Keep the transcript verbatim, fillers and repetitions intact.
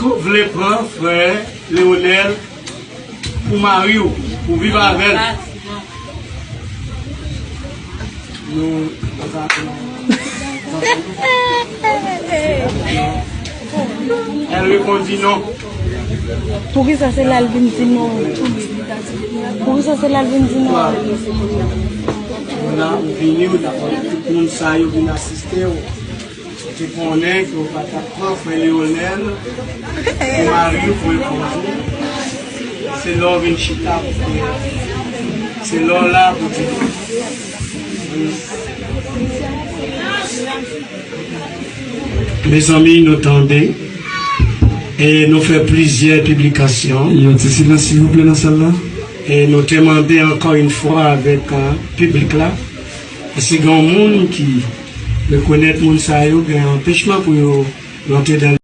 Ou vle pran frè Leonel pou mari w, pou viv avè l. Nou, elle répondit non. Poukisa se la l vin di non? Poukisa se la l vin di non? Voilà, ou vini, ou ta konnen tout moun sa yo vin asiste w. Ou te konnen ke w pa t ap pran frè Leonel pou mari w, pou epouz ou. Se lè w vin chita pou te, se lè w la pou te. Mezanmi, nou tande e nou fè plizyè piblikasyon. Yon ti silans, silvouplè, nan sal la. E nou te mande ankò yon fwa avèk, euh, piblik la, si gen yon moun ki rekonèt moun sa yo gen anpechman pou yo rantre dan